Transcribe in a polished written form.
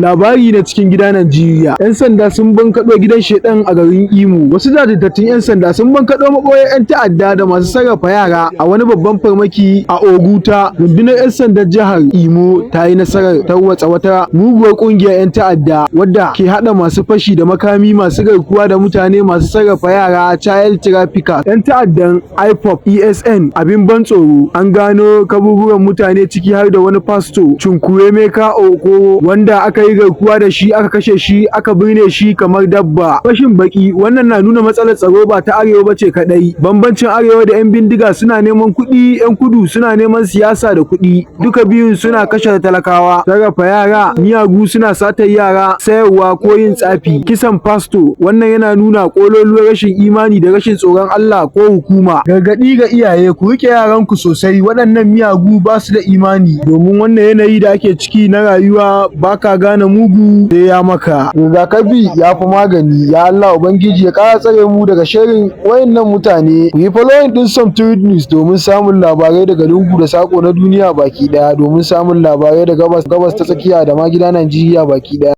Labari na cikin gida Najeriya: 'Yan sanda sun bankaɗo gidan sheɗan a garin Imo. Wasu jajirtattun 'yan sanda sun bankaɗo maɓoyar 'yan ta'adda da masu sarrafa yara a wani babban farmaki a Oguta. Rundunar 'yan sandan jihar Imo ta yi nasarar tarwatsa wata muguwar ƙungiyar 'yan ta'adda wadda ke haɗa masu fashi da makami, masu garkuwa da mutane, masu sarrafa yara (child traffickers), 'yan ta'addan IPOB, ESN. Abin ban tsoro, an gano kaburburan mutane, ciki har da wani fasto, Chukwuemeka Okoro, wanda aka yi garkuwa da shi, aka kashe shi, aka binne shi kamar dabba. Fashin baki: wannan na nuna matsalar tsaro ba ta arewa bace kadai. Bambancin arewa da 'yan bindiga: suna neman kuɗi, 'yan kudu suna neman siyasa da kuɗi. Duka biyun suna kashe talakawa. Sarrafa yara: miyagu suna satar yara, sayarwa ko yin tsafi. Kisan fasto: wannan yana nuna ƙololuwar rashin imani da rashin tsoron Allah ko hukuma. Gargaɗi ga iyaye: ku riƙe yaranku sosai, waɗannan miyagu ba su da imani, domin wannan yanayi da ake ciki na rayuwa, baka gane mugu sai ya maka. Rigakafi ya fi magani. Ya Allah, Ubangiji ya ƙara tsare mu daga sharrin wayannan mutane. Ku yi following ɗin Some Truth News domin samun labarai daga lungu da saƙo na duniya baki ɗaya, domin samun labarai da gabas ta tsakiya da ma gida Najeriya baki ɗaya.